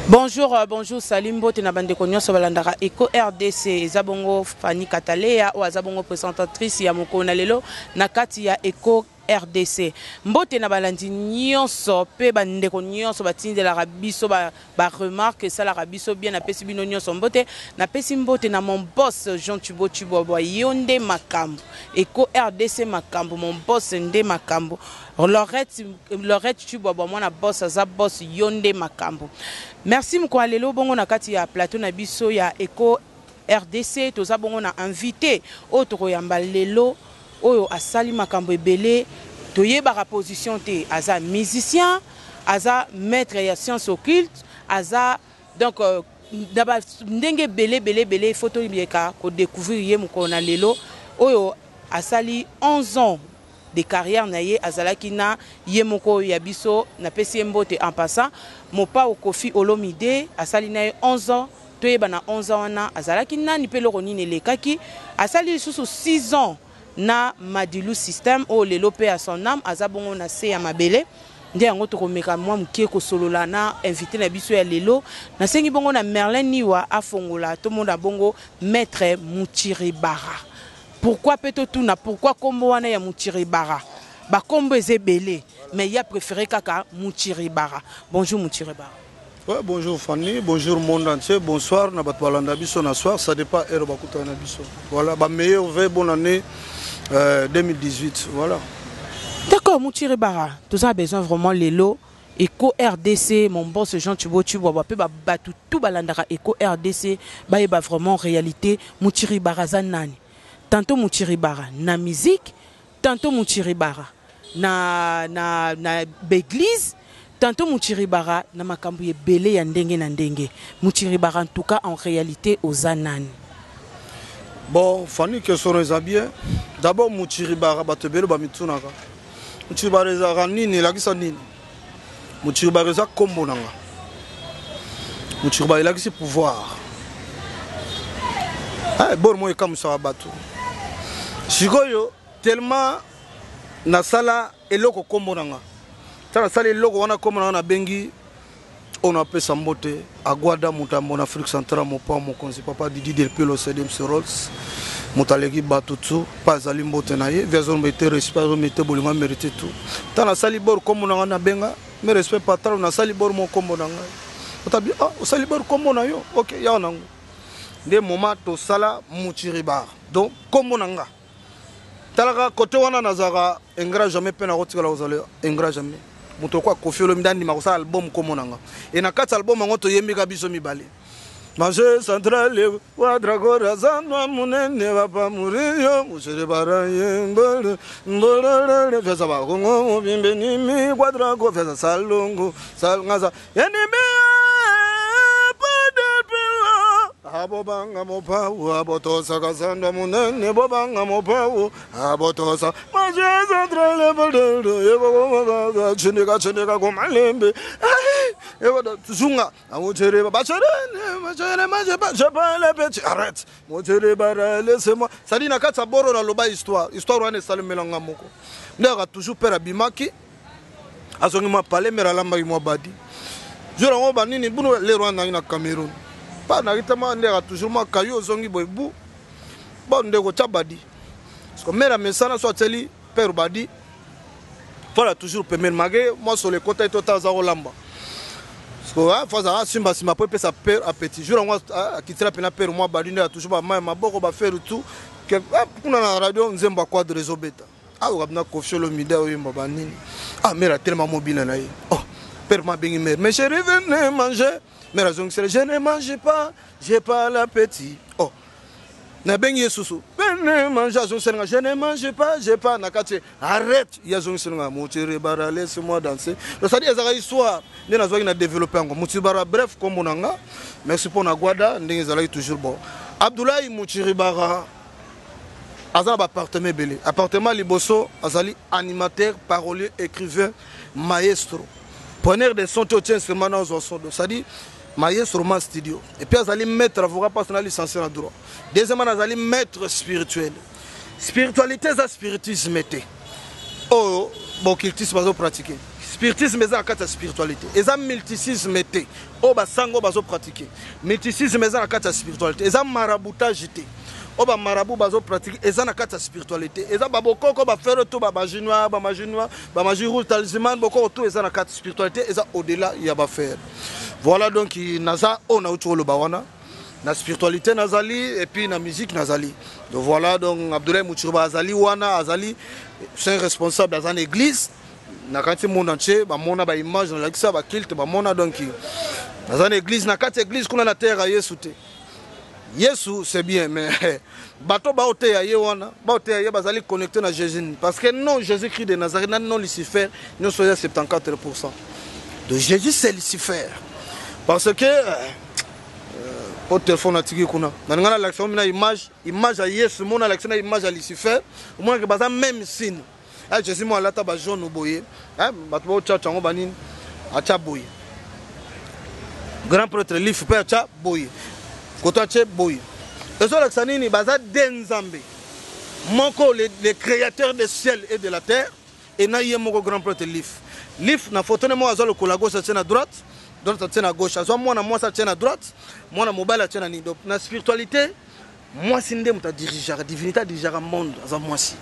Bonjour, bonjour, salut mbote na bandeko nyonso balandaka Eco RDC. Eza bongo Fanny Katalea oyo aza bongo présentatrice ya mokolo na lelo na kati ya Eco RDC. Mbote na balandi nyonso pe bandeko nyonso batindelaka biso ba, ba remarque esalaka biso bien. Napesi bino nyonso mbote. Napesi mbote na mon boss Jean Tubo Tshibwabwa, yo nde makambo. Eco RDC makambo, mon boss nde makambo. Lorette, Lorette Tshibwabwa mwana boss aza boss, yo nde makambo. Merci mokolo lelo bongo na kati ya plateau na biso ya Eco RDC toza bongo na invité oyo tokoyamba lelo oyo asali makambo ebele, toyebaka position te, aza musicien, aza maître ya science occulte, aza donc na ba ndenge ebele ebele ebele. Il faut toyeka kodécouvrir ye mokolo na lelo oyo asali 11 ans de carrière na ye, azalaki na ye moko ya biso. Napesi ye mbote en passant, Mopao Kofi Olomide. Asali na ye 11 ans, toyeba na 11 ans wana azalaki nani mpe eloko nini elekaki. Asali lisusu 6 ans na Madilu System oyo lelo mpe ya son âme aza bongo na se ya mabele. Nde yango tokomeka mwa moke kosolola na invité na biso ya lelo. Nasengi bongo na Merlin Niwa afongola, tomona bongo maître Muchiribara. Pourquoi mpe totuna pourquoi nkombo wana ya Muchiribara? Bakombo eza ebele, mais ya préféré kaka Muchiribara. Bonjour Muchiribara. Ouais, bonjour Fanny, bonjour monde entier, bonsoir na bato balanda biso na soir, ça dépend heure bakutana na biso. Voilà, ba meilleurs vœux, bonne année 2018, voilà. D'accord, Muchiribara, toza besoin vraiment lelo Eco RDC, mon boss Jean Tubo Tshibwabwa mpe bato tu balandaka Eco RDC bayeba vraiment réalité Muchiribara aza nani. Tantôt Muchiribara na musique, tantôt Muchiribara na baeglise, tantôt Muchiribara na makambo ebele ya ndenge na ndenge. Muchiribara, en tout cas, en réalité oza nani? Bon, Fanny, question eza bien. D'abord Muchiribara, bato ebele bamitunaka Muchiribara ezalaka nini, elakisa nini. Muchiribara eza nkombo na nga. Muchiribara elakisi pouvoir. Bor moko ekamusaka bato sikoyo tellement nasala eloko nkombo na nga. Ta nasala eloko wana nkombo na nga, nabengi oyo napesa mbote Agwada, moto ya mbona Afrique centrale, mopa mokonzi, papa Didi Delpilo Cdmc Rolls, moto aleki bato tu mpe azali mbote na ye vi azomete respect, azomete bolingo, amérite tout. Ta nasali bor nkombo na nga, nabenga me respect patron, nasali bor mo nkombo na ngai. Otabi ah, osali bor nkombo na yo, ok, yawa nango nde moment tosala Muchiribar, donc nkombo na nga. Talaka kote wana, nazalaka ingrat jamais mpe nakotikala kozala ingrat jamais. Moto lokola Kofi Olomide andima kosala album nkombo na nga, e na kati ya album yango toyembika biso mibale marché central wadragora zandwa monene bapa murio mushiribara mbole mbolele fesa bakongo mobimbe nimi kwadrago fesa salongo salngaza enimi. Abobanga mopawu abotosa kasandwa munene, bobanga mopawu abotosa chindika chindika kumalembe zunga amuchereba bacherene bachere maje peti arrête mocherebara, laissez-moi. Sadi na kati ya boro naloba histoire, histoire wana esalemelanga moko nde aka toujours père abimaki, azongi mwa pale, mère alambaki mwa badi jour yango banini bunu lero wana nangi na Cameroun pa naki tama nde aka toujours mwa kayu ozongi boye bu bon ndeko tya badi parce que mère amesana so atieli père badi voilà toujours pembeni mage mwa solo ekota ye to ta aza kolamba fo azalaka asimbasimba po epesa père appétit. Jour yango akitela mpena père mwa badi nde ya toujours bamai maboko bafere tout kuna na radio nzembo ya Quadre ezobeta ayoka bina Kofi Olomide oyemba banini. Ah, mère atelema mobina na ye. Oh, père ma abengi mère: mais chéri, venez manger. Mère azongisela: je ne mange pas, j'ai pas l'appétit. Oh, nabengi ye susu: venez manger. Azongiselinga: je ne mange pas, j'ai pas. Na kati arrête, ye azongiselinga: Mutiribara, laisse moi danser. Donc c'est-à-dire ezalaka histoire nde nazwaki na développe yango Mutiribara. Bref, kombo na nga, merci mpo na Gwada ndenge ezalaki toujours. Bon, Abdoulaye Mutiribara aza na baappartement ebele. Appartement liboso, azali animateur, parolier, écrivain, maestro, preneur de son te otie instrument na ozwa son, c'est-à-dire maestro ma studio. Et puis azali maître avocat parce na licencié na droit. Deuxièmement, azali maître spirituel. Spiritualité eza spiritisme te oyo baoccultisme bazopratique. Spiritisme eza na kati ya spiritualité, eza multicisme te oyo basango bazopratike. Mysticisme eza na kati ya spiritualité, eza maraboutage te oyo bamarabu bazopratike, eza na kati ya spiritualité, eza babokoko, bafere to bamagie noire, bamagie noire, bamagie rouge, talisman, bokoko to eza na kati spiritualité, eza au-delà ya bafere. Voilà, donc naza oyo nauti koloba wana, na spiritualité nazali et puis na musique nazali. Donc voilà, donc Abdoulaye Mouchirba azali wana, azali c'est un responsable, aza na église na kati monde entier, bamona baimage nalakisa, baculte bamona. Donc naza na église, na kati église kuna na terre ya Yesu te. Yesu c'est bien, mais bato baoteya ye wana, baoteya ye bazali connecté na Jésus, parce que non Jésus Christ de Nazareth na non Lucifer nyonso eza 74 de Jésus, c'est Lucifer, parce que po telefone atiki kuna, nalinga nalakisa mina image ya Yesu, mona alakisa na image ya Lucifer, omonake baza même signe. Ah, Jésus mo alata bajaune boye, bato baotya yango banini, atya boye, grand prêtre lif mpe atya boye, koto atye boye, ezolakisa nini? Baza de Nzambe moko, le créateur de ciel et de la terre, e na ye moko grand prêtre lif. Lif na foto ne moko aza lokola gauche atie na droite, droite atie na gauche, azwa mwana mwasi atie na droite, mwana mobali atie na nini. Donc na spiritualité, mwasi nde moto adirigeaka divinité, adirigeaka monde, aza mwasi.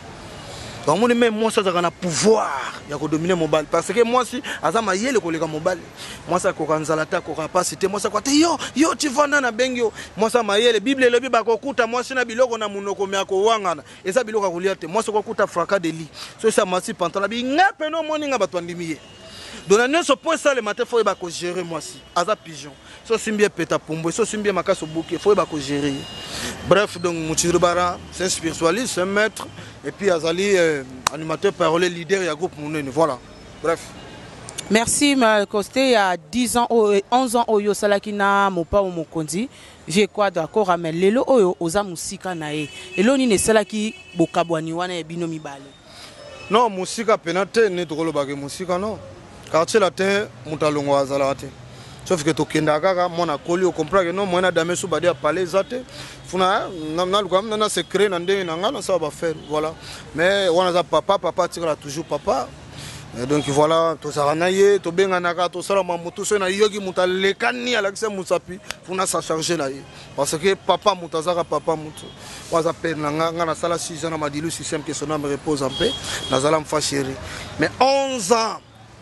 Bamoni me mwasi azalaka na pouvoir ya kodomine mobali, parce que mwasi aza mayele koleka mobali. Mwasi akoka nzala te, akoka pasi te, mwasi akoka te yo yo tivanda nabengi yo. Mwasi mayele, Bible elobi bakokuta mwasi na biloko na monoko me akowangana, eza biloko ya kolia te. Mwasi okokuta fraka de lit, so esi amasi pantalon bi nga pene, omoni nga bato bandimi ye. Donc na nyonso mpo esalema te, fo oyeba kogere mwasi. Aza pigeon, so osimbi ye peta pumbwe, so osimbi ye makasi obuki, fo oyeba kogere ye. Bref, donc Muchiribara, c'est un spiritualiste, c'est un maître, et puis azali animateur parolier, leader ya groupe monene. Voilà, bref. Merci Coste. Ya 10 ans, 11 ans oyo osalaki na Mopao Mokonzi, vie Quadra Kora, mais lelo oyo oza mosika na ye. Elo nini esalaki bokabwani wana ya bino mibale? Non, mosika pena te, nde tokolobaka mosika, non. Quartier Latin, moto alongwaka azalaka te, sauf ke tokendaka kaka. Mwana akoli, ocomprendre ke non, moyen adame so bade ya palais eza te, funa naluka na secret na ndenge na nga nasala bafere. Voilà, mais wana aza papa, papa atikala toujours papa. Donc voilà, tozalaka na ye, tobenganaka, tosala mamotu. Soki nayoki moto alekani, alakisa mosapi, funa sa charge na ye, parce que papa moto azaka papa, moto oyo aza pere na nga. Nga nasala 6 ans na Madilu Système, que son âme repose en paix. Nazala mfa chéri, mais 11 ans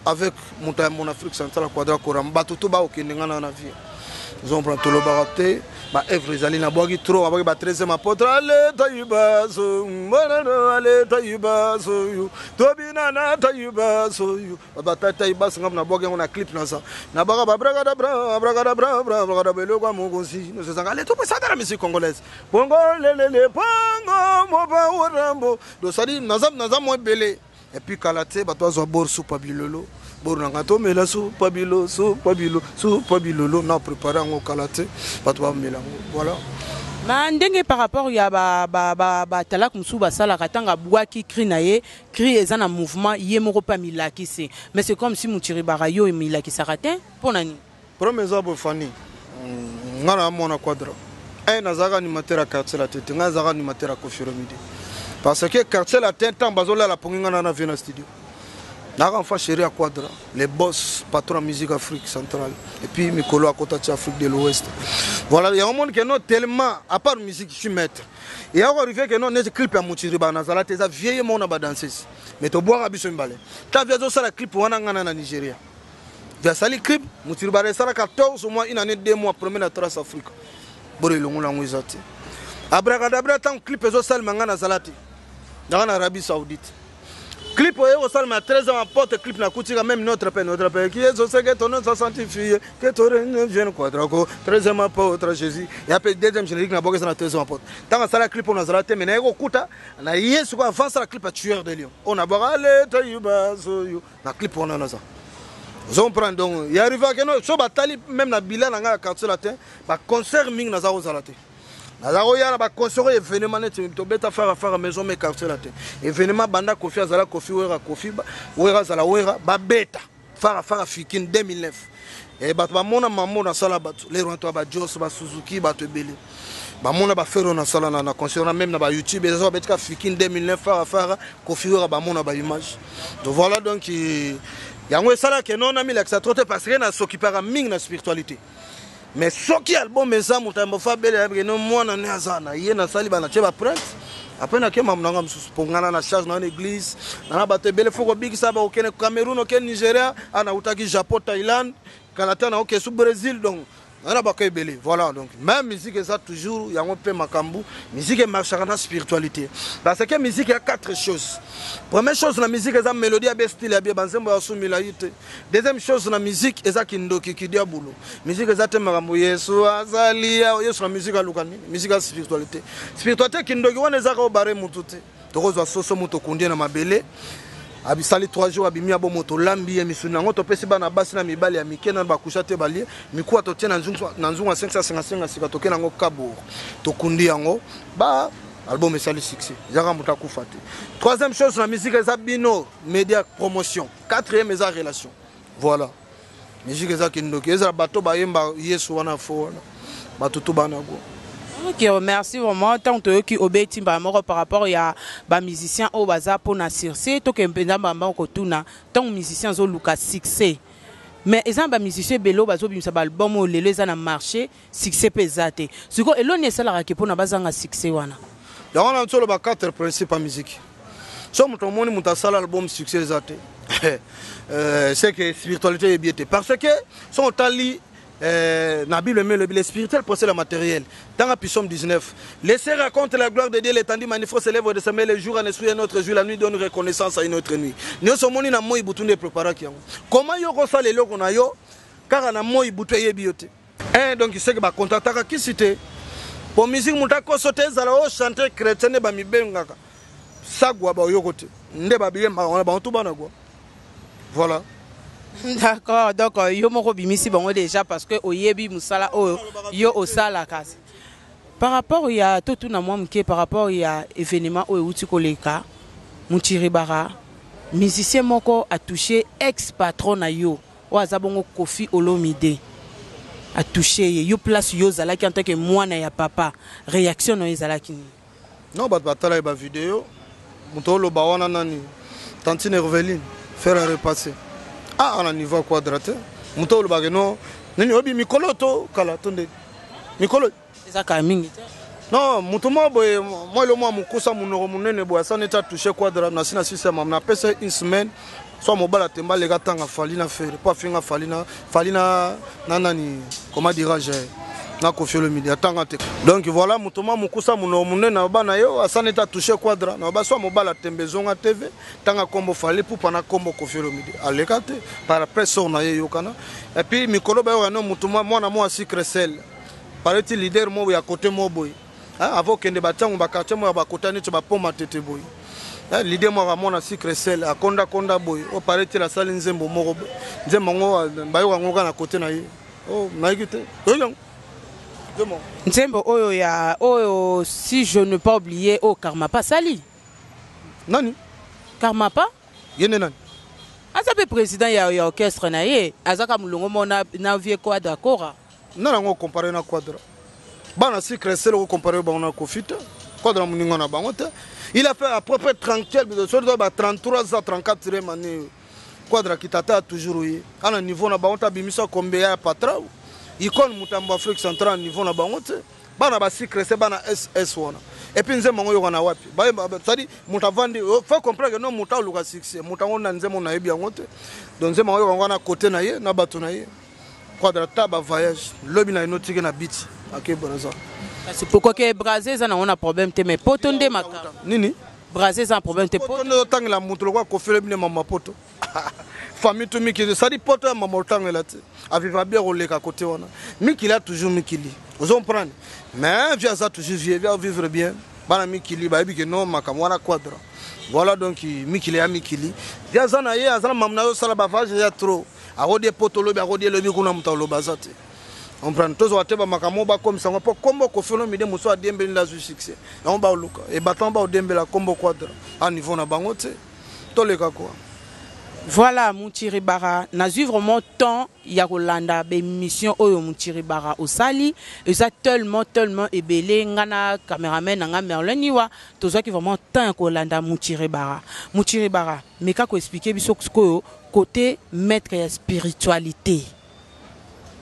avec moto ya mon Afrique centrale, Quadra Koram, bato to baokende nga na vie, ozomprendre. Tolobaka te, baevre ezali nabwaki trop, abwaki ba 13e apôtre, ale tayibaso, ale tayibaso, tobina na tayibaso, batata yibaso. Nga nabwaki yango na clip, naza nabaka babrakadabra, abrakadabra, abrakadabra, eloko ya mokonzi nosezanga, ale topesaka na musique congolaise, bongo lelele pongo mopa orambo. Donc sadi naza mwa ebele. Et puis kala te, bato bazwa bor supa bilolo, bor na nga tomela supa bilo, supa bilo, supa bilolo, na prépare yango, kala te bato bamela yango. Voilà. Ma ndenge par rapport ya batalaka mosusu basalaka, ntango abwaki cri na ye, cri eza na mouvement, ye moko mpe amilakisi, mais c'est comme si Mutiribara, yo emilakisaka te, mpo na nini? Problème eza boye, Fani. Nga na mwana Quadra, un nazalaka animateur ya Quartier Latin te, ngai nazalaka animateur ya Koffi Olomide, parce que Quartier Latin, ntango bazolala pongi, ngai na vie na studio, naka mfa chéri ya Quadra, le boss, patron ya musique Afrique centrale, et puis mikolo akota ti Afrique de l'Ouest. Voilà, yango moni ke non, tellement à part musique, je suis maître. Eyako arrive ke non, neti clip ya Mutiriba, nazala te, eza vieye moko na badanseuse, mais tobwaka biso mibale. Ta vie azosala clip wana, ngai na Nigeria, asali clip Mutiribara, esala 14 mois, une année 2 mois, premier na Trace Afrique, boro elongola yango eza te. Abracadabra, ntango clip ezosalema, ngai nazala te, nanga na Arabie Saoudite. Clip oyo ekosalema 13 ans apporte clip, nakutika même notre père, notre père qui est au ciel, que ton nom soit sanctifié, que ton règne vienne, Quadraco, 13e apôtre Jésus, ya pe deuxième générique na bokesa na 13e apôtre. Ntango asala clip oyo, nazala te, mais naye kokuta na ye sikoyo avant asala clip ya Tueur de Lion oyo nabwaka ale tayibasoyo. Na clip wana naza, ozocomprendre. Donc ya arrive ke no, so batali même na bilan na ngai ya Quartier Latin, baconcert mingi naza kozala te, naza koya na baconcert oyo événement neti tobeta Fara Fara, Maison Mère, Quartier Latin, événement banda Kofi azala Kofi, Wera Kofi, Wera azala Wera, babeta Fara Fara Fikin 2009. E bato bamona mamo nasala, bato lero wana to bajos, basuzuki, bato ebele bamona bafere nasala na concert wana, même na bayoutube eza, babetika Fikin 2009, Fara Fara, Kofi, Wera, bamona baimage. Donc voilà, donc Yango esalaka no namilakisa trop te parce que nasokipaka mingi na spiritualité. Mais soki album eza, moto ya mbofa abele ayebike no mwana ne aza na ye, nasali bana tie baprinte, après nake mamu nanga mosusu mpo ngana na charge na na église nana bato ebele fo kobikisa. Bakokende Cameroun, okende Nigeria, a nautaki Japon, Thaïlande, kala te naoke su Brésil. Donc nana bako ebele, voilà. Donc même musique eza toujours yango mpe makambo. Musique emarchaka na spiritualité parce que musique ya quatre choses. Première chose na musique eza mélodie ya be, style ya bie, banzembo ya sumila ye te. Deuxième chose na musique eza kindoki, kidiabulu. Musique eza te makambo Yesu azali Yesu na musique aluka nini. Musique ya spiritualité, spiritualité kindoki wana ezaka obare mutu te. Tokozwa soso, moto okundie na mabele, abisali 3 jours, abimi abo, moto olambi ye misuni yango, topesi bana basi na mibali ya mike nano bakusha te, balie mikuwa, totie na nzungu ya 555 sika, toke nango Kabour, tokundi yango, ba album esali succès, ezaka moto akufa te. Troisième chose na musique eza bino média, promotion. Quatrième eza relation, voilà. Musique eza kindoki, ezala bato bayemba Yesu wana, fo wana bato to bana go. Ok, merci vraiment. Ntango toyoki obeti mbala moko par rapport ya bamusicien oyo baza mpona succès, toke mpenza mbala kotuna: ntango musicien azoluka succès, mais eza na bamusicien ebele oyo bazobimisa baalbum oyo lelo eza na marché, succès mpe eza te. Sikoyo eloni esalaka ke mpona bazanga succès wana? Yango wana toloba quatre principe ya musique. So moto omoni moto asala album, succès eza te, c'est que spiritualité eyebi te, parce que so otali na Bible même, le spirituel possède le matériel. Dans Psaume 19, laissez raconte la gloire de Dieu, l'étendue manifeste s'élève de sa main, le jour en esprit un autre jour, la nuit donne reconnaissance à une autre nuit. Nyonso omoni na moi, butu nde préparaki yango. Comment yo kosala eloko na yo kaka na moi, butu eyebi yo te? Donc c'est que bakontaktaka kisi te po musique moto akoso te. Ezala o chanteur chrétien nde bamibengaka sagwa, bayoko te nde babiyembaka wana, bango to bana gwa, voilà. D'accord. Donc yo moko obimisi bango déjà parce que oyebi mosala oyo yo osalaka. Par rapport ya totuna mwa moke par rapport ya événement oyo euti koleka, Mutiribara, musicien moko atouche ex patron na yo oyo aza bongo Kofi Olomide, atouche ye. Yo place yo ozalaki en tant que mwana ya papa, réaction na yo ezalaki nini? Non, bato batala ye bavideo. Moto oloba wana nani? Tantine Herveline, fer à repasser. Ah, ana niveau ya Quadra te. Moto olobaka no nini, oyebi mikolo to kala to nde mikolo. Eza kala mingi te. Non, moto moko boye, mwa elo mwa mokusa, monoko monene boye, asa neti atouche Quadra na si na sisema. Napesa une semaine so mobala temba aleka ntanga Fally na Ferre mpo afinga Fally na Fally na nani, comment dirais-je, na Kofi Olomide, atanga te. Donc voilà, moto mwa mokusa, monoko monene na bana yo, asa neti atouche Quadra na ba so mobala tembe ezonga TV, ntanga nkombo Fally Pupa na nkombo Kofi Olomide, aleka te. Par après sor na ye eyokana. Et puis mikolo bayoka no moto mwana mwa sucre sel pareti leader moko ya kote moko boye avant okende batiango baquartier moko ya bakota neti bapoma tete boye, leader moko amona sucre sel akondakonda boye, o paraît-il asali nzembo moko boye. Nzembo yango bayoka yango kaka na kote na ye. O nayoki te, oyoki yango nzembo? Nzembo oyo ya oyo, si je ne pas oublier, oyo Karmapa asali. Nani? Karmapa. Ye nde nani? Aza mpe président ya orchestre na ye, azaka molongo moko na vieux Quadra Kora. Nani yango ocompare na Quadra? Bana sucre sel, okocompare bango na Kofi te. Quadra moninga na bango te. Il a fait à peu près 30, soki ba 33 ans, 34 année. Quadra kitata toujours ye ana niveau na bango te. Abimisa kombe ya patra icône Mutambo Afrique centrale, niveau na bango te. Bana basucre se bana ss wana. Et puis nzembo yango yoka na wapi? C'est-à-dire moto avandi, faut comprendre que non, moto aluka succès, moto yango na nzembo nayebi yango te. Donc nzembo yango yoka yango wana côté na ye na bato na ye. Quadra ta bavoyage lobi na ye notike na biti ake Braza. Kasi pourquoi ke Braza eza nango na problème te, mais poto nde makambo? Nini? Braza eza na problème te. Poto nde otangela moto lokwa Kofele bine mama poto famille to mikili, c'est-à-dire poto ya mama otangela te, aviva bien koleka kote wana. Mikili a toujours mikili, ozo comprendre? Mais vieux aza toujours vieux, vieux vivre bien. Bana mikili bayebi ke non, makambo wana Quadra, voilà. Donc mikili ya mikili, vieux aza na ye, aza na mamu na ye, osala bavoyage ya trop, akodie poto lobi, akodie lobi kuna, moto aloba aza te. Comprendre? Tozwa te bamakambo bakomisa yango mpo kombo Kofi Olomide, mosu adiembeli nde azwi succès, yango baoluka ebatango, baodembela kombo Quadra a niveau na bango te. Toleka kwa. Voilà Mutshiribara, nazui vraiment temps ya kolanda ba emission oyo Mutshiribara osali, eza tellement tellement ebele, nga na cameraman na nga Merlin Niwa tozwaki vraiment temps ya kolanda Mutshiribara. Mutshiribara, meka ko expliquer biso sikoyo cote maitre ya spiritualite.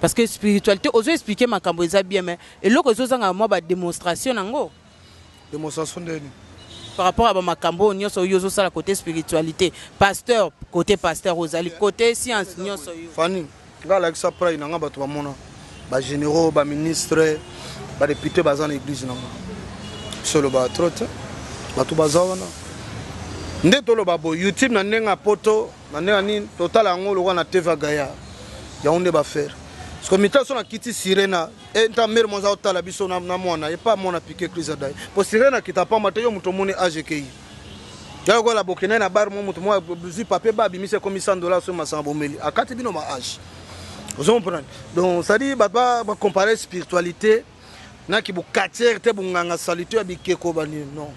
Parce que spiritualite ozo expliquer makambo eza bien mais eloko ezozanga mwa ba demonstration nango. Demonstration nde nini? Par rapport à ba makambo oyo nyonso oyo ozosala côté spiritualité, pasteur, côté pasteur ozali, côté science nyonso yo. Fanny, nga alakisa prai na nga bato bamona ba généraux, ba ministres, ba députés baza na église na nga. Biso ba trop te. Bato baza wana. Nde toloba bo YouTube na ndenge ya poto na ndenge nini totala yango lokola na TV Gaia. Yango nde ba faire. Parce que mitaso na kiti sirena e nta mère mwanza otala biso na, na mwana epa mwana piqué crise dai po sirena kita pamba te yo moto omoni age ekei ya lokola bokende na bar mo moto moko zwi papier ba abimisi ekomi 100 dollars so masanga bomeli akati bino ma age, ozo comprendre? Donc c'est à dire bato ba comparer spiritualité na kibokatiere te, bonganga salite ya bikeko banini. Non,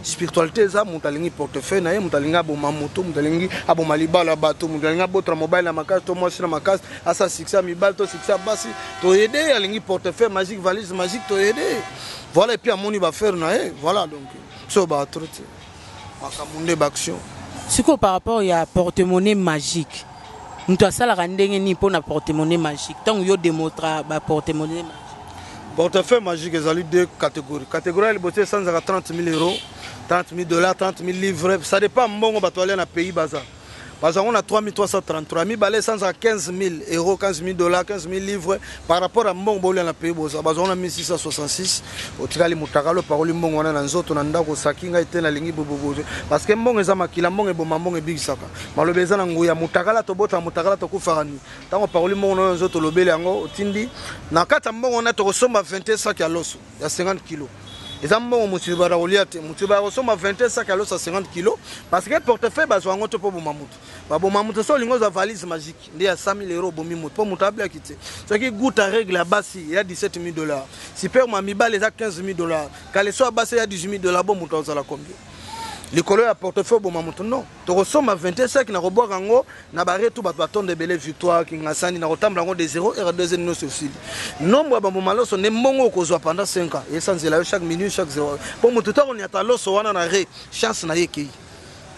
spiritualité eza moto alingi portefeuille na ye, moto alingi aboma moto, moto alingi aboma libala ya bato, moto alingi abotola mobali na makasi to mwasi na makasi, asa succès ya mibali to succès ya basi, toyede. Alingi portefeuille magique, valise magique, toyede. Voilà, et puis amoni baaffaire na ye. Voilà, donc so baatro te, makambo nde baaction. Sikoyo par rapport ya porte-monnaie magique, moto asalaka ndenge nini mpona porte-monnaie magique ntango yo démontra ba porte-monnaie magique? Portefeuille magique ezali deux catégories. Catégorie ya liboso esanzaka 30 000 euros, 30 000 dollars, 30 000 livres, ça dépend mbongo bato alia na pays. Baza bazango na 3333. Mibale esanzaka 15 000 euros, 15 000 dollars, 15 000 livres, par rapport à mbongo bolia na pays. Boza bazango na 1666. Otikali motakalo, paroli mbongo wana na nzoto na ndako, osaki ngai te, nalingi bobobo, parce que mbongo eza makila, mbongo eboma, mbongo ebikisaka, maloba eza na nguya. Motakala tobotaka, motakala tokufaka. Ni ntango paroli mbongo na oyo nzoto, olobeli yango, otindi na kati ya mbongo wana, tokosomba 21 sac ya loso ya 50 kilo. Eza mbongo motu bada kolia te, motu bada kosomba 21 sac ya loso ya 50 kilo, parce que portefeuille bazwa yango te mpo boma motu, baboma motu. So olingi ozwa valise magique nde ya 100 000 euros, obomi motu mpo moto ablaki te. Soki goutte règle ya basi ya 17 000 dollars, sperme ya mibali eza 15 000 dollars, caleçon ya basi ya 18 000 dollars, bo moto azala combien likolo ya portefeuille oboma moto? Non, tokosomba 21 sac na kobwaka yango na baretu, bato batonda ebele, Victoire, Kingasani, na kotambola yango de 0 heure 2 heure nyonso esili. Nombre ya bamboma loso nde mbongo okozwa pendant 5 ans esa nzela yo chaque minute, chaque 0, mpo motu to akoniata loso wana na re chance na ye ekei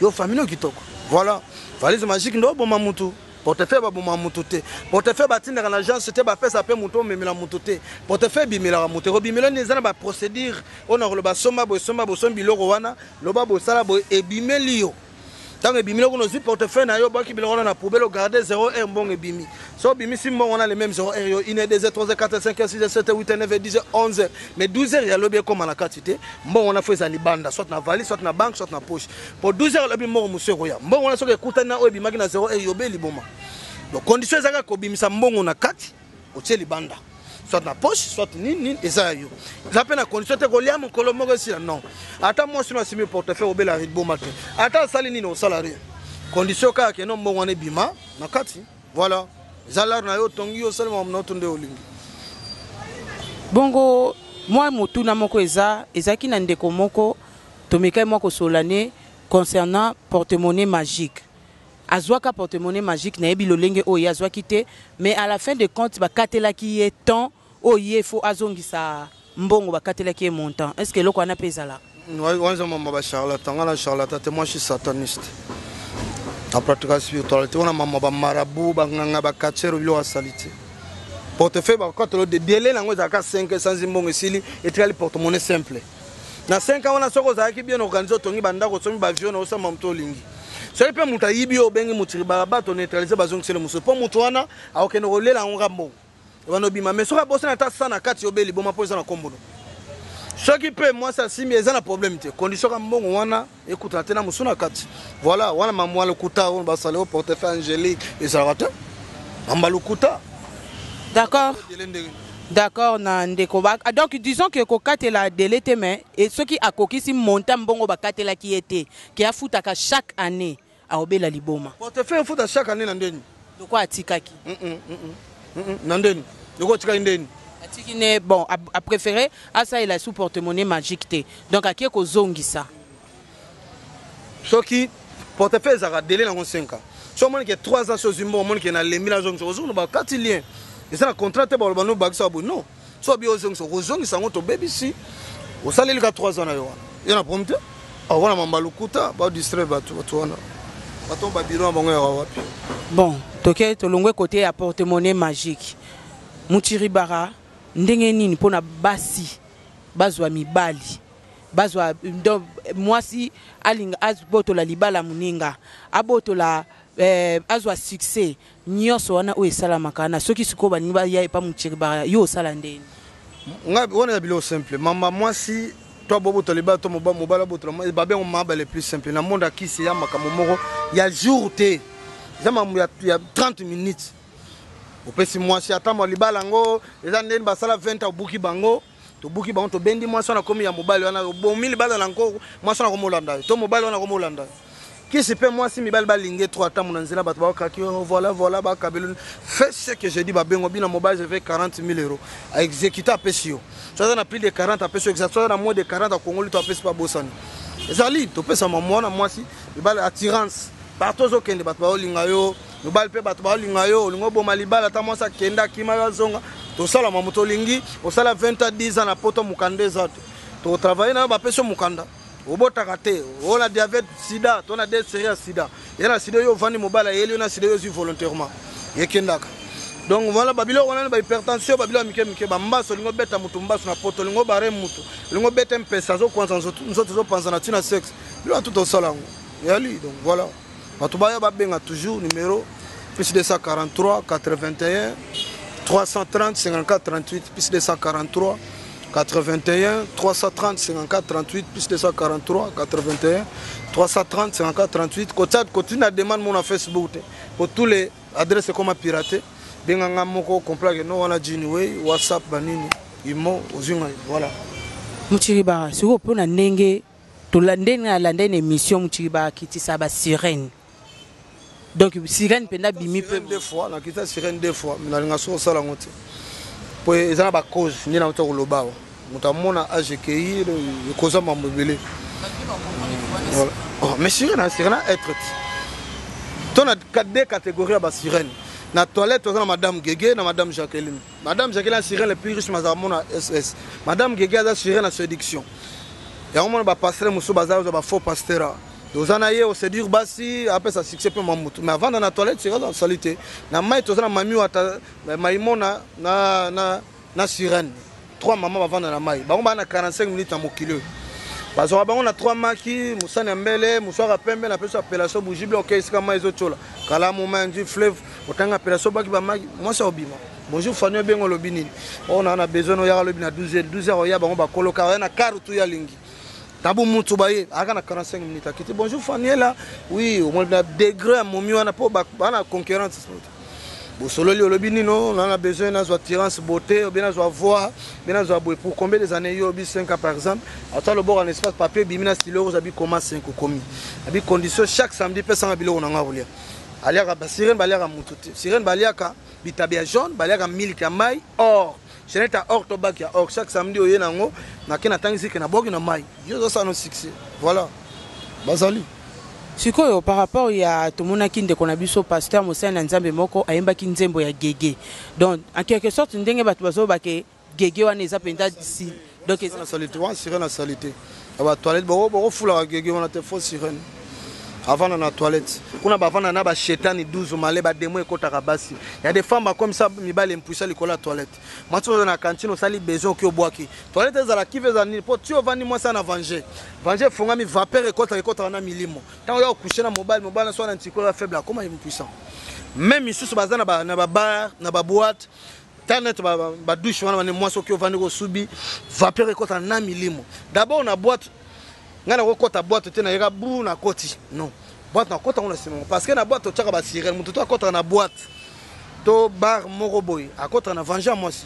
yo famille kitoko. Voilà, valise magique nde oboma mutu. Portefeuille baboma mutu te, portefeuille batindaka na agence te, bapesa mpe motu omemela mutu te. Portefeuille ebimelaka motu, ekobimela nde eza na baprocédure oyo na koloba somba boye, somba boye, somba biloko wana, loba boye, sala boye, ebimeli yo. Ntango ebimeli kuna, ozwi portefeuille na yo, obwaki biloko wana na poubelle, ogarde 0 heure, mbongo ebimi. So obimisi mbongo wana le même 0 heure, yo 1, 2, 3, 4, 5, 6, 7, 8, 9, 10, 11, mais 12 heures ya lobi ekóma na kati te. Mbongo wana fo eza libanda, soit na valise, soit na banque, soit na poche, po 12 heures lobi mbongo mosusu ekoya. Mbongo wana soki ekutani na oyo ebimaki na 0 heure, yobe liboma. Donc condition ezaka kobimisa mbongo na kati, otie libanda, soit na poche, soit nini nini, eza ya yo. Eza mpe na condition te kolia mokolo moko esila. Non, ata mwasi no asimi portefeuille, obela liboma te, ata asali nini, osala rien. Condition kaka keno mbongo wana ebima na kati. Voilà, eza lare na yo, otongi yo, osali makambo na yo to nde olingi. Bongo mwa motuna moko eza, ezalaki na ndeko moko tomekai mwa kosolola ne concernant porte-monnaie magique. Azwaka porte-monnaie magique, nayebi lolenge oyo ye azwaki te, mais à la fin de compte bakatelaki ye temps oyo ye fo azongisa mbongo, bakatelaki ye montant. Est ce que eloko wana mpe ezalaka? Wana eza mama bacharlatan. Nga na charlatan te, moi je suis sataniste, na pratique spiritualité. Wana mama bamarabu, banganga, bakatiere, biloko asali te. Portefeuille bakatolo de délai nango ezalaka 5, sanzi mbongo esili, etikali porte-monnaie simple. Na 5 ans wana, soki ozalaki bien organisé, otongi bandako, osomi bavion na osamba moto olingi. Soki mpe moto ayibi yo, obengi motiri bato neutralise, bazongisele mosusu, mpo moto wana akokende kolela yango ka mbongo ebanda obima. Mais soki abosani ata sa na kati, obeli boma, mpo eza na kombono. Soki mpe mwasi asimbi, eza na problème te, condition ka mbongo wana ekutana te na mosu na kati. Voilà, wana mamwa lokuta oyo basala o portefeuille angélique ezalaka te, mamba lokuta. D'accord na ndeko ba, ah, donc disons que kokatela délai te, mais et soki akokisi montant mbongo bakatelaki ye te ke afutaka chaque année, aobela liboma. Portefeuille ofuta chaque année na ndeni? Loko atikaki. Na ndeni loko otikaki ndeni? Atiki ne, bon, apréféré asalela sous porte-monnaie magique te, donc akie kozongisa. Soki portefeuille ezalaka délai nango 5 ans. So omoni ke 3 ans so ozwi mbongo, omoni ke nalembi, nazongisa, ozongisa, bakati lien. Eza na contrat te, baloba no bakisa boye, non. So obi ozongisa, okozongisa yango, tobebisi, osaleli ka 3 ans na yo wana, ye na problème te. Wana mamba lokuta, badistraire bato. Bato wana, bato babiro na bango yaka wapi? Bon, toke, tolongwe côté ya porte-monnaie magique. Mutshiribara, ndenge nini mpona basi bazwa mibali, bazwa, donc mwasi alinga abotola libala, moninga abotola, azwa succès nyonso wana oyo esalamaka na soki sikoyo balingi baya epa Mutshiribara, yo osala ndeni? Ngai wana ya biloko simple. Mamba mwasi to abobotola libala to mobali abotola, babengo maba le plus simple na monde. Akisi ya makambo moko ya jour te, eza makambo ya 30 minutes. Opesi mwasi ata mwa libala yango, eza ndeni basala 20 ans, obuki bango, tobuki bango, tobendi mwasi wana, komi ya mobali wana, obomi libala na nko, mwasi wana komolanda yo to mobali wana komolanda yo. Kisi mpe mwasi mibali balingi trop, ata na nzela bato bakokaki, oh, voilà voilà, bakabelo. Fais ce que je dis. Babengo bina mobali, je fais 40 000 euros, aexécute, apesi yo. So aza na plus de 40, apesi yo exact. So aza na moins de 40, akongoli to apesi mpe abosani. Ezali topesama mwana mwasi mibali attirance partout ozokende, bato baolinga yo, mobali mpe bato baolinga yo. Olingi oboma libala, ata mwasi akende, akima yo, azonga, tosalama moto. Olingi osala 20 ans, 10 ans na poto, mokanda eza te, totravaille na yo, bapesi yo mokanda, obotaka te, oyo na diabète, sida to na deux série ya sida, eza na sida oyo ovandi, mobali ayeli yo na sida oyo ozwi volontairement, ekendaka. Donc voilà, babiloko wana, bahypertension, babiloko ya mike mike, bambaso, olingi obeta motu mbaso na poto, olingi obare motu, olingi obeta mpesa, azokwanza nzoto, ezopanza na ntina sexe, biloko tu tosala yango yali. Donc voilà, bato baya, babenga toujours numéro +243 81 330 54 38, +243 81 330 54 38, +243 81 330 54 38. Kotia kotina demande mo na Facebook te, po tous les adresses ekoma piraté. Benganga moko comprendre no wana Jinway, WhatsApp, banini, imo, ozwi ngai, voilà. Mutshiribara, sikoyo mpona ndenge ndenge alanda na émission, Mutshiribara akitisa basirène, donc sirène mpenza bimi mpe? Deux fois nakita sirène, deux fois, mais nalinga soki osala yango te, po eza na bacause nde nauta koloba awa. Moto amona age ekei, ekoza mambo ebele. Mais sirène, sirène être te, to na deux catégories ya basirène. Na toilette toza na Madame Gege na Madame Jacqueline. Madame Jacqueline aza sirène le plus riche, mazala mona ss. Madame Gege aza sirène na séduction. Yango mona bapasteur mosusu baza ozwa bafaux pasteur, toza na ye oséduire basi, apesa succès mpe mwa mutu, mais avanda na toilette, sirène asali te. Na mai toza na mami wata, maimona na sirène. Trois mama bavanda na mai, bango baa na 45 minutes na mokili oyo. Bazwaka bango na trois maki, mosani ya mbele, moswaka pembe na peso appellation bougible. Oke esika mai ezotiola kalamu, mai nzi fleuve, otanga appellation, baki bamaki, mwasi akobima: "Bonjour Fani." Obenga, olobi nini? Oyo naa na besoin, oyaka lobi na 12 heures. 12 heures oya, bango bakoloka, oya na car tu ya lingi tabu mutu baye, aka na 45 minutes akiti: "Bonjour Faniela." "Oui." Omoni na degré ya momi wana, mpo bana concurrence. Bosololi, olobi nino? Na besoin nazwa attirance, beauté, obi nazwa voix, obi nazwa boye. Pour combien des années? Yo obi 5 ans par exemple. Ata loboko na espace papier, ebimi na stylo, ozabi koma 5, okomi abi condition: chaque samedi pesanga biloko na nga kolia. Aliaka basirène, baliaka mutu te. Sirène baliaka bitabe ya jaune, baliaka miliki ya mai, or chaînette ya or to baki ya or. Chaque samedi oye nango, nake natangisi ke naboki na mai, yo ozosala no succès. Voilà, bazali. Sikoyo par rapport ya tomonaki ndeko na biso pasteur, mosali na Nzambe moko ayembaki nzembo ya gege, donc en quelque sorte ndenge bato bazobake gege wana eza mpenza si, donc eza saleté wana, sirène asali te ya batoilette. Bokofulaka gege wana te, faux sirène avanda na toilette kuna, bavanda na bashetani 12 male, bademo ekɔtaka basi ya des femmes bakomisa mibali impuissant likolo ya toilette. Mwasi oza na cantine, osali besoin, oki obwaki toilette, ezala kive, ezala nini, mpo ti ovandi, mwasi ana vange vange, efongami, vapeur ekɔtaka, ekɔtaka na milimo. Ntango oya okouche na mobali, mobali na so wana ntikolo ya faible, akoma impuissant. Même misusu baza na babar, na baboîte, tala neti badouche wana, bane mwasi oki ovandi, kosubi, vapeur ekɔtaka na milimo. D'abord na boîte, ngai nakokɔta boîte te, nayeka bu nakoti, non, boîte nakɔta ngo na nsima, parce que na boîte otiaka basirène. Moto to akɔtaka na boîte to bar moko boye, akɔtaka na vange ya mwasi,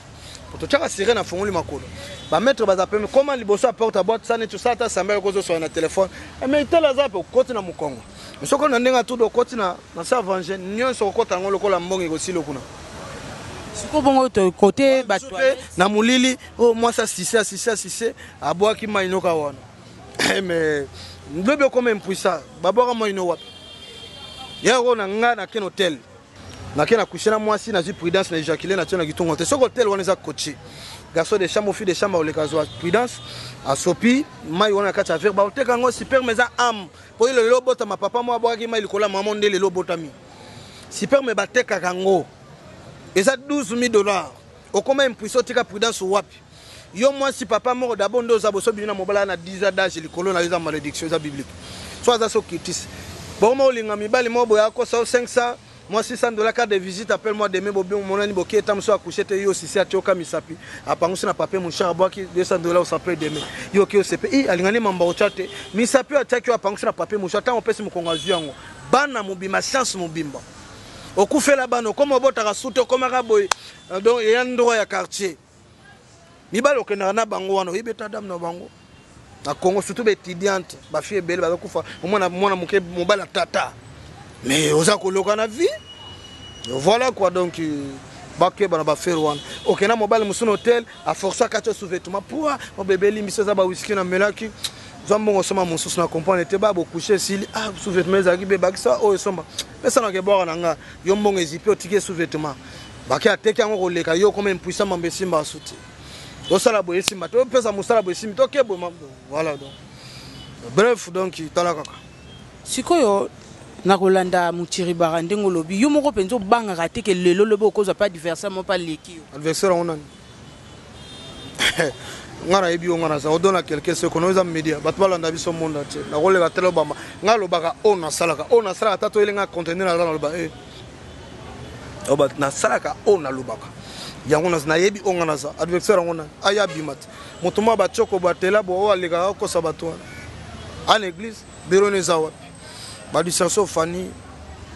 totiaka sirène, afongoli makolo, bamaître baza peme koma liboso ya porte ya boîte, sa neti osala ata sambele, kozoswala na telefone, mais tele aza mpe, okoti na mokongo. Soki na ndenge atuda, okoti na sa vange nyonso, okokɔta yango lokola mbongo ekosila kuna. Sikoyo bongo kote bato na molili oyo, mwasi asise, asise, asise, abwaki mai noka wana, mais lobi okoma impuissant. Babwaka mai no wapi? Yango na nga na ken hotel. Na ken na coucher na mwasi na zui prudence na ejaculer na tie na kitongo te. Soki hotel wana eza coaché. Garçon de chambre fille de chambre oleka zwa prudence asopi mai wana na kati ya verre ba oteka yango sperme eza âme. Po yo lelo obotama papa moko abwakaki mai likolo ya mama nde lelo obotami. Sperme batekaka yango eza 12000 dollars. Okoma impuissant otika prudence wapi? Yo mwasi papa moko d'abord nde oza boso bimi na mobala na 10 ans d'âge likolo na yo eza malédiction eza biblique. So aza so kitisi. Bokoma olinga mibali moko boye akosa yo 500 moi 600 dollars carte de visite appelle moi demain bobi monani bokie ta mosusu akouche te yo sisi atioka misapi apangusi na papier mouchard abwaki 200 dollars osapele demain yo oke osepe i alingani mamba otya te misapi oyo atiaki oyo apangusi na papier mouchard ntango opesi mokongo azwi yango bana mobimba chance mobimba okufela bana okoma obotaka sute okomaka boye. Donc eya ndroit ya quartier mibali okendaka na bango wana oyebi eta dame na bango na Congo surtout baétudiante bafille ebele bazokufa omwana mwana moke mobali ya tata mais oza koloka na vie. Voilà quoi. Donc bakeba na bafere wana. Okenda mobali mosusu na hotel aforce akati yo sous-vêtement poa obebe elimbisi eza bawiski na melaki zwa mbongo osomba mosusu na comprendre te ba bocouche esili ah sous-vêtement ezalaki mpe bakisa oyo esomba pesanaka ebwaka na nga yo mbongo ezipi otiki sous-vêtement bake ateki yango koleka yo okoma impuissant mambo esimba asu te osala boye esimba te opesa mosala boye esimbi te oke boye. Voilà, donc bref, donc tala kaka. Sikoyo na kolanda Mutiribara ndenge olobi yo moko mpenza obangaka te ke lelo lobi okozwa mpe adversaire moko mpe aleki yo? Adversaire yango nani? Nga nayebi yo, nga naza odona quelque seconde oyo eza media bato balanda biso monde entier. Nakoleka tele obamba nga alobaka oyo nasalaka, oyo nasalaka ata toyelenga conteneur naza naloba e nasalaka oyo nalobaka yango nayebi oyo nga naza. Adversaire yango nani? Aya abima te moto moko batioko batela bo oyo alekaka kokosa bato wana ana église biro wana eza wapi badistraction fani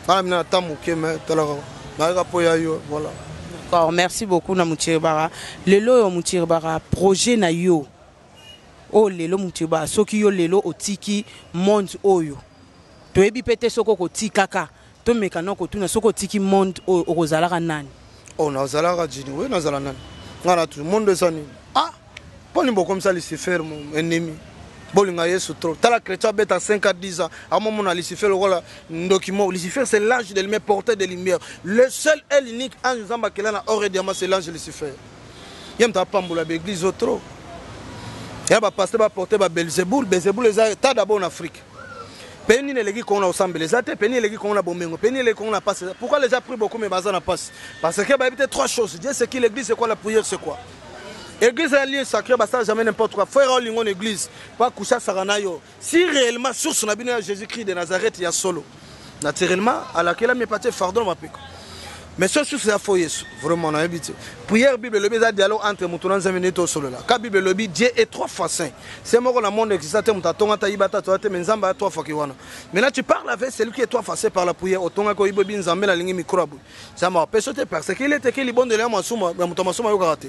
nga na bina na ta moke me talaka nayaka mpo ya yo. Voilà. D'accord, merci beaucoup na Mutiribara. Lelo oyo Mutiribara, projet na yo. Oyo lelo Mutiribara, soki yo lelo otiki monde oyo. Toyebi pe te soki okotikaka, tomeka na kotuna soki otiki monde oyo okozalaka nani? Oh, nazalaka jini, oyo nazala nani? Nga na tu monde eza nini? Ah, mpo nini bokomisa Lucifer mo ennemi? Bolinga Yesu trop. Tala chrétien abeta 5 à 10 ans amomona Lucifer lokola ndoki moko. Lucifer, c'est l'ange de lumière, porteur de lumière, le seul et l'unique ange Nzambe akela na or et diamant, c'est l'ange Lucifer. Ye moto apambola baeglise o trop ya bapasteur baporte ba Belzeboul. Belzeboul eza ta d'abord na Afrique. Pays nini eleki Kongo na kosambela? Eza te. Pays nini eleki Kongo na bomengo? Pays nini eleki Kongo na pasi? Pourquoi les gens prient beaucoup mais baza na pasi? Parce que bayebi te trois choses: Dieu, c'est qui? L'église, c'est quoi? La prière, c'est quoi? Église ya lieu sacré, basala jamais n'importe quoi. Frère olingo na église po akusha asaka na yo si réellement source na bino ya Jésus Christ de Nazareth ya solo, naturellement alakelami epatie fardeau na mapeka. Mais so source ya faux Yesu, vraiment nayebi te. Prière, Bible elobi eza dialogue entre moto na Nzambe. Nde tosolola ka Bible elobi Dieu est trois fois saint. C'est moko na monde exista te, moto atonga ta yiba ta toya te, mais Nzambe aya trois fois ki wana. Maintenant tu parles avec celui qui est trois fois saint par la prière. Otongaki oyibi oyebi Nzambe nalingi micro ya boye, Nzambe apesa te parce qu'il est écrit libondeli ya masumu ya moto ya masumu ayokaka te.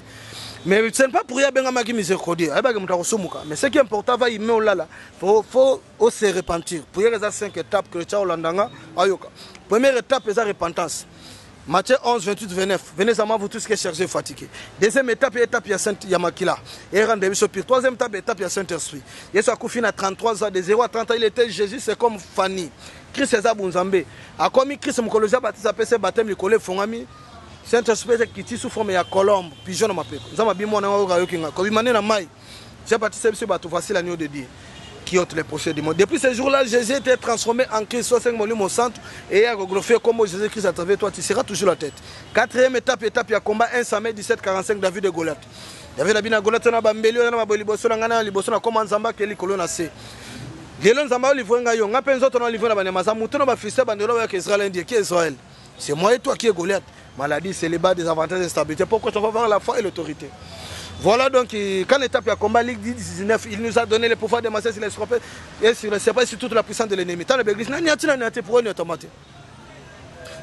Mais ce n'est pas pour abengamaki miséricordieux ayebaki moto akosumuka. Mais ce qui est important va ime olala faut se repentir. Prière eza cinq étapes. Chrétien olandanga ayoka. Première étape eza repentance, Matthieu 11, 28, 29. Venez à moi, vous tous qui êtes chargés et fatigués. Deuxième étape, étape, il y a Saint, il y a Makila. Et rendez-vous sur pire. Troisième étape, étape, il y a Saint-Esprit. Yesu akufi na 33 ans, de 0 à 30 ans, il était Jésus, c'est comme Fanny. Christ eza Bunzambe. Akomi Christ mokolo Jean Baptiste apesi baptême likolo efongami. Saint-Esprit ekiti sous forme ya colombe, pigeon na mapeko. Nzambe abimi mwana oyo ayoki nga. Kobima nde na mai. Jean Baptiste biso bato, voici l'agneau de Dieu qui ôte les péchés du monde. Depuis ce jour-là, Jésus était transformé en Christ, soit cinq Molimo Santo, et a glorifié comme Jésus-Christ à travers toi, tu seras toujours la tête. Quatrième étape, étape, il y a combat 1 Samuel 17, 45, David et Goliath. David abina Goliath na bambeli na baboyi liboso na ngai na liboso na koma Nzambe akeli likolo na se. Lelo Nzambe olivre ngai yo, ngai mpe nzoto na olivre na banyama za moto na bafiliste bandelo bayaka Israël indie qui est Israël. C'est moi et toi qui est Goliath. Maladie, célibat, désavantage, instabilité. Pourquoi tu vas avoir la foi et l'autorité? Voilà donc, quand l'étape ya combat, Luc 10, 19, il nous a donné le pouvoir de marcher sur les scorpions et sur les serpents et sur toute la puissance de l'ennemi. Tant l'église, nani ati nani ati pour automate.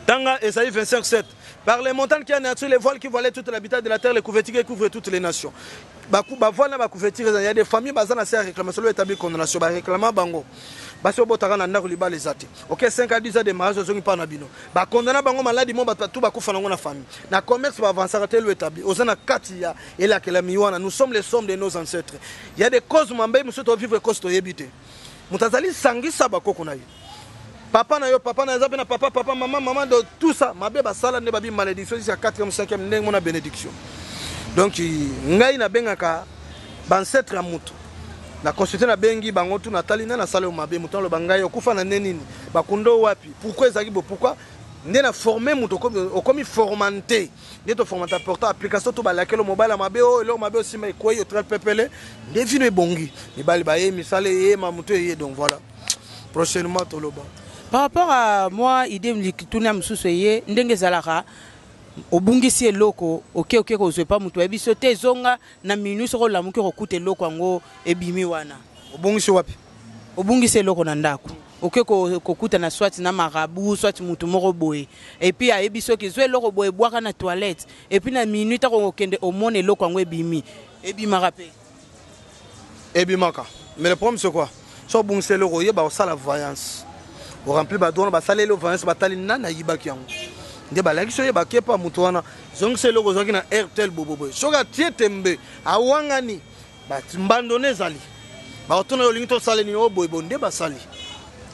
Tanga Esaïe 25, 7. Par les montagnes qui a nature, les voiles qui voilaient toute l'habitat de la terre, les couvertures qui couvrent toutes les nations. Bavoile na bacouverture, il y a des familles baza na se ya réclamation établi condamnation baréclama bango basi obotaka na ndako libala eza te. Ok, 5 à 10 ans de mariage ozongi mpa na bino bakondana bango maladi mo bato tu bakufa nango na famille na commerce baavansaka te elo établi oza na kati ya elakelami wana. Nous sommes les sommes de nos ancêtres. Il y a des causes mambei mosusu tovivre cause toyebi te. Moto azali sangisa bakoko na ye. Papa na yo, papa na eza pe na papa, papa, mama, mama, de tout ça. Mabe basala nde babi malédiction jusqu'à 4e, 5e ndenge mona bénédiction. Donc ngai nabengaka bancêtre ya mutu na consulte, nabengi bango tu, natali nde nasala yo mabe. Moto aloba ngai okufa na nde nini, bakundo wapi, pourquoi ezalaki bo, pourquoi nde na forme moto okomi formante nde toformata portant application to balakelo mobali ya mabe oyo eloko mabe osimba ekwei otrel pepele nde vino ebongi, mibali baye, misala eyema, moto eye. Donc voilà, prochainement toloba. Par rapport à moi, idée lituna mosusu eye ndenge ezalaka: obungisi eloko, oke kozwa epa moto, oyebi so te, ezonga na minuit, soki olamuki okokuta eloko yango ebimi wana. Obungisi wapi? Obungisi eloko na ndako, oke kokuta na soit na marabout, soit motu moko boye, et puis ayebi soki zwa eloko boye, ebwaka na toilette, et puis na minuit ntango okende omona eloko yango ebimi. Ebimaka mpe? Ebimaka, mais le problème, c'est quoi? So obungisi eloko, oyeba kosala voyance, oremplir badroit, basaleli voyance, batali nani ayibaki yango, nde balakisi, oyeba kepa moto wana, zongisa eloko ozwaki na airtel boboboye. Soki atie tembe, awangani, mbando ne ezali, bakotuna yo: olingi tosala nini? Oyo boye boye nde basali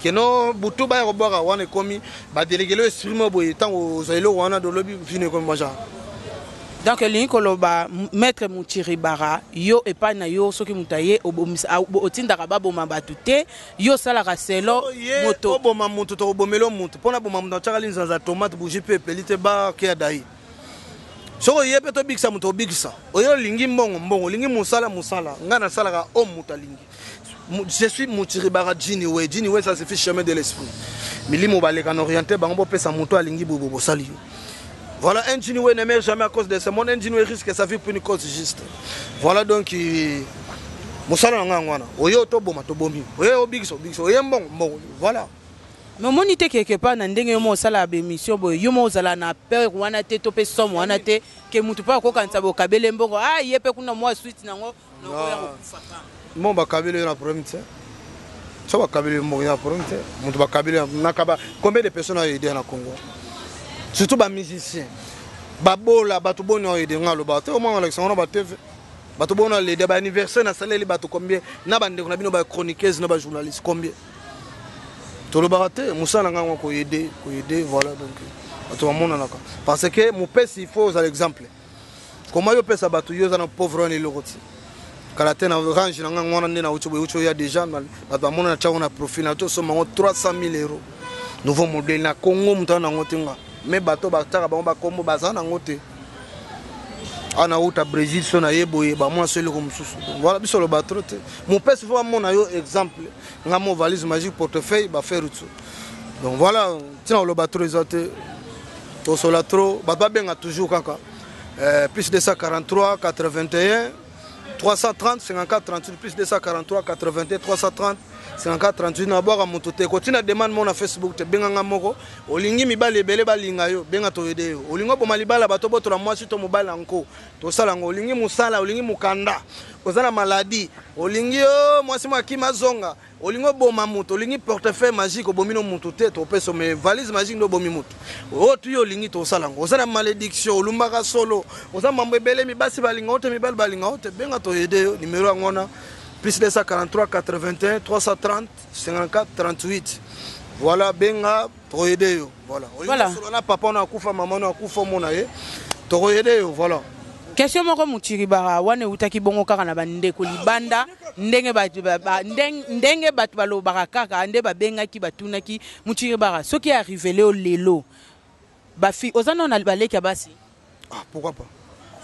keno butu baya kobwaka wana, ekomi badelegele esprit mo boye. Ntango ozwa eloko wana, dolobi vino ekomi mwa genre. Donc elingi koloba, maître Muchiribara, yo epai na yo, soki moto aye, otindaka baboma bato te, yo osalaka selo? Moto oboma moto, tokobomela moto mpona boma moto, atiaka linzanza, tomate, bougie mpe epeli te, bake ya dai. Soki oye mpe tobikisa moto, obikisa. Oye olingi mbongo, mbongo, olingi mosala, mosala. Ngai nasalaka o moto alingi. Je suis Mutiribara Jini We. Jini We, ça suffit, chemin de l'esprit. Milimo baleka na orienté bango, bopesa moto alingi bobo bosali yo. Voilà, un Jini We ne meurt jamais à cause de ce monde. Un Jini We risque sa vie pour une cause juste. Voilà, donc mosala na ngai yango wana. Oye toboma, tobomi. Oye obikisa, obikisa. Oye mbongo, mbongo. Voilà. Mais omoni te quelque part na ndenge yo mo osala baémission boye, yo mo ozala na peur wana te, to mpe somo wana te ke mutu mpe akokanisa bokabele mbongo, ah, ye mpe kuna mwa suite nango nakoya kokufa kaka? Mbongo bakabeli yo na problème te. So bakabeli yo mbongo na problème te. Moto bakabeli nakaba, combien de personnes aaider na Congo, surtout bamusicien babola, bato boni oaider? Nga aloba te, omwana olakisa ngo na batv, bato boni alede baanniversaire, nasaleli bato combien na bandeko na bino bachroniqueuse na bajournaliste, combien? Tolobaka te, mosala na ngai koaider, koaider. Voilà, donc bato bamonanaka parce que mopesi, il faut ozala exemple. Comment yo opesa bato, yo oza na pauvre wana eloko ti kala te? Na range na ngai wana nde nauti boye, uti oya déjà, bato bamona na tiango na profil na tosomba yango 300 000 euros, nouveau modèle na Congo, moto wana nango te. Nga me bato batiaka bango bakombo baza nango te. Awa nauta Brésil, so naye boye, bamona so eloko mosusu. Voilà, biso oloba trop te. Mopesi, faut bamona yo exemple. Nga mo valise magique, portefeuille, bafaire tout. Donc voilà, ntina oloba trop eza te, tosola trop. Bato babenga toujours kaka plus 243 81 330 54 38, plus 243 81 330 54 38. Nabwaka moto te, kotina demande mo na Facebook te. Benganga moko. Olingi mibali ebele balinga yo, benga, toaider yo. Olingi oboma libala, bato botola mwasi to mobali yanko, tosala yango. Olingi mosala, olingi mokanda, oza na maladie, olingi yo mwasi mo akima azonga, olingi oboma moto, olingi portefeuille magique, obomi no motu te, topesa. Mais valise magique nde obomi motu oyo tu yo olingi, tosala yango. Oza na malédiction, olumbaka solo, oza mambo ebele, mibasi balinga o te, mibali balinga o te, benga, toaider yo. Numero yango wana, plus 243 81 330 54 38. Voilà, benga, toaider yo. Voilà. Voilà. Olingi na papa ono akufa, mama ono akufa, omona ye, tokoaider yo. Voilà. Question moko, Muchiribara, wana eutaki bongo kaka na bandeko libanda, ndenge ndenge bato balobaka kaka nde babengaki, batunaki Muchiribara: soki arrivele yo lelo, bafi oza nano na baleki ya basi? Ah, pourquoi pas?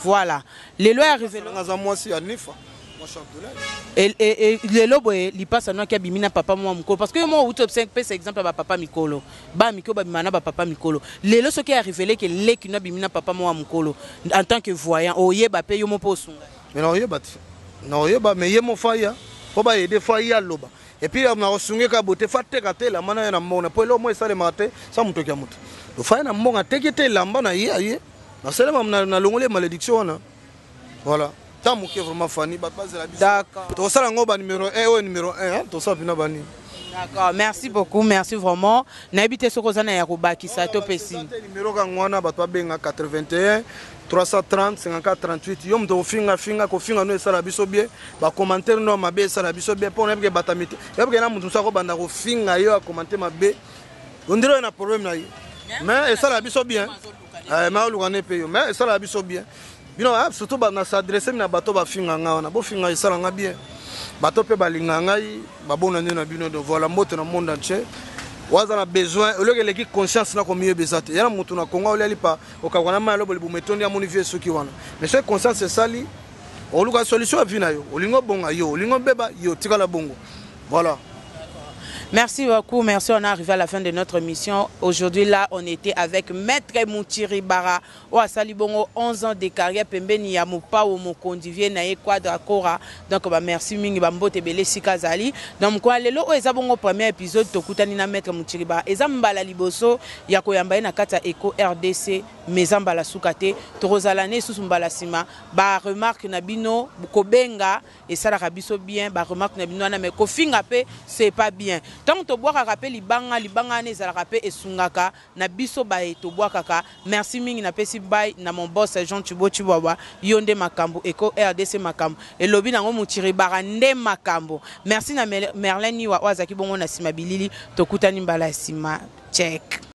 Voilà, lelo arrivele. Nga aza mwasi ya Nifa, mwasi Abdoulaye. Lelo boye lipasa noki abimi na papa mwa mokolo, parce que yo moko outi opesa exemple ya bapapa mikolo, bamiki oyo babima na bapapa mikolo. Lelo soki arrivele ke leki no abimi na papa mwa mokolo, en tant que voyant, oyeba mpe yo mo mpo osunga? Mais nakoyeba te, nakoyeba, mais ye mo fa ya mpo baaider, fa ye aloba. Et puis nakosunga ka bote, fa teka te elamba na ye na mbongo, mpo eloko mo esalemaka te sa motoki ya moto. Fa ye na mbongo, ateki te elamba na ye, aye nasalema, nalongoli ye malédiction wana. Voilà, ta moke vraiment, Fani, bato bazela biso. D'accord. Tokosala yango banuméro 1 oyo, numéro 1 tosala mpena banini. D'accord, merci beaucoup, merci vraiment. Nayebi te soki oza na ya kobakisa to pesi. Numéro kango wana, bato babenga 81 330 54 38. Yo moto kofinga, finga, kofinga no esala biso bien, bacommentaire no mabe esala biso bien, mpo nayebike bato mite yebike na moto mosu akobanda kofinga yo, acommenter mabe. Ondire oyo na problème na ye, mais esalaka biso bien. Mais oluka nde mpe yo, mais esalaka biso bien. Bino surtout na s'adresse na bato bafinga nga wana, bofinga, esala nga bien. Bato mpe balinga ngai, babona nde na bino. Donc voilà, mbote na monde entier. Waza na besoin eloko eleki conscience na komiyeba eza te. Ya na motu na Kongo aolia lipa, okakwa na mai, alobo libumu etondi, amoni vie soki wana. Mais soki conscience esali, oluka solution ya vie na yo. Olingi obonga yo, olingi obeba yo, tikala bongo. Voilà. Merci beaucoup, merci. On est arrivé à la fin de notre émission. Aujourd'hui, là, on était avec Maître Moutiri Bara, oyo asali bongo 11 ans de carrière pembeni ya Mopao Mokonzi, vie na ye Quadra Kora. Donc, bah, merci mingi, ba mbote ebele sika zali. Donc, quoi, lelo oyo eza bongo premier épisode tokutani na Maître Moutiri Bara. Eza mbala liboso ya koyamba ye na kati ya Eco RDC, mais eza mbala suka te. Tokozala ne susu mbala nsima. Ba remarque na bino, kobenga esalaka biso bien, ba remarque na bino wana, mais kofinga mpe c'est pas bien. Ntango tobwakaka mpe libanga, libanga wana ezalaka mpe esungaka na biso baye tobwakaka. Merci mingi, napesi bai na mon boss Jean Tubo Chibwabwa. Yo nde makambo. Eko RDC makambo elobi nango, Moutiri Bara nde makambo. Merci na Merlin Niwa oyo azalaki bongo na nsima bilili. Tokutani mbala ya nsima. Check.